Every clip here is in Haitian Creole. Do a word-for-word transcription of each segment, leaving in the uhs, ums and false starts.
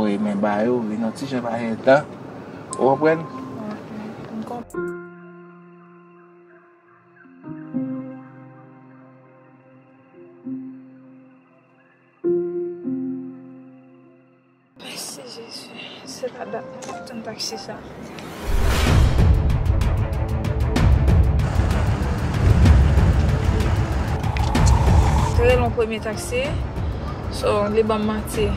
Men ba yo, vin yon ti jan pa gen tan. Ou konprann? Mèsi Jezi. Se la dat mwen ap tann taksi sa. Te rele yon premye taksi. So, li ban m manti.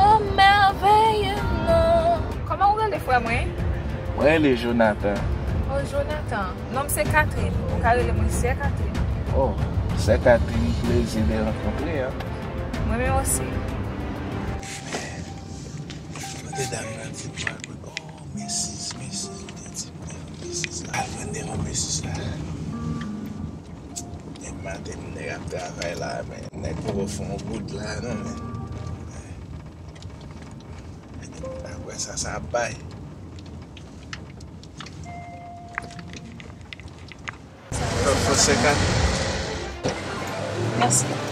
Oh, mèveye non. Kòman ou rele frè mwen? Mwen rele Jonathan. Oh, Jonathan. Non m se Catherine. Ou ka rele mwen sè Catherine. Oh, sè Catherine, plezi de rankontre an. Mwen menm osi. Kote dam nan di mwen, oh, Mrs, Mrs, li te di m devan Mrs la. Al pran devan Mrs la. Demen maten, nèg ap travay la, men nèg poko fè yon goud la, non, men. Apre sa, sa ap bay. Fò, fò senkant. Mèsi.